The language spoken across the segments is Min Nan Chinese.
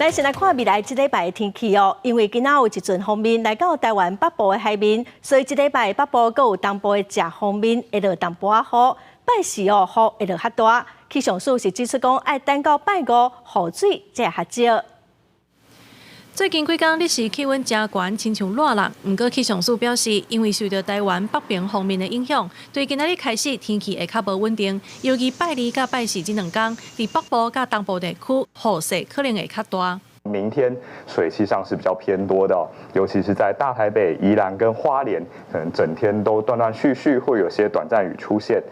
咱先來看未來這禮拜的天氣哦，因為今仔有一陣鋒面來到台灣北部的海面，所以這禮拜北部閣有東部的陞鋒面會落淡薄仔雨，拜四哦雨會落較大。氣象署是指出講，愛等到拜五雨水才會較少。最近幾工日時氣溫誠懸，親像熱人。毋過氣象署表示，因為受著台灣北邊鋒面的影響，對今仔日開始天氣會較無穩定。尤其拜二佮拜四這兩工，佇北部佮東部地區雨勢可能會較大。明天水汽上是比較偏多的，尤其是在大台北、宜蘭跟花蓮，可能整天都斷斷續續會有些短暫雨出現。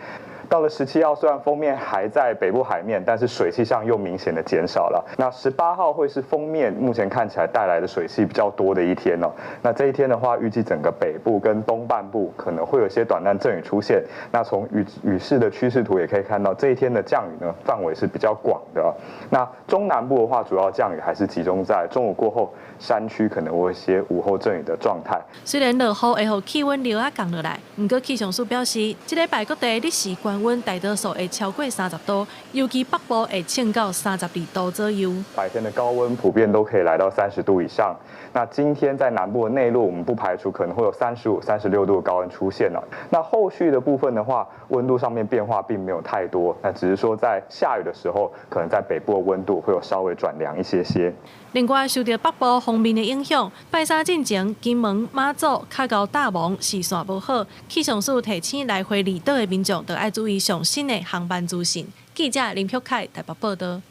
到了17號，雖然鋒面還在北部海面，但是水汽上又明顯的減少了。那18號會是鋒面目前看起來帶來的水汽比較多的一天哦。那這一天的話，預計整個北部跟東半部可能會有些短暫陣雨出現。那從雨勢的趨勢圖也可以看到，這一天的降雨呢範圍是比較廣的。那中南部的話，主要降雨還是集中在中午過後，山區可能會有一些午後陣雨的狀態。雖然落雨會予氣溫略仔降落來，毋過氣象署表示，這禮拜各地日時高溫大多數會超過30度，尤其北部會衝到32度左右。白天的高溫普遍都可以來到30度以上。那今天在南部的內陸，我們不排除可能會有35、36度的高溫出現了。那後續的部分的話，溫度上面變化並沒有太多，那只是說在下雨的時候，可能在北部的溫度會有稍微轉涼一些些。另外，受著北部鋒面的影響，拜三進前，金門、馬祖、較到大鵬視線無好，氣象署提醒來回離島的民眾，著愛注意上新的航班資訊。記者林玉凱台北報道。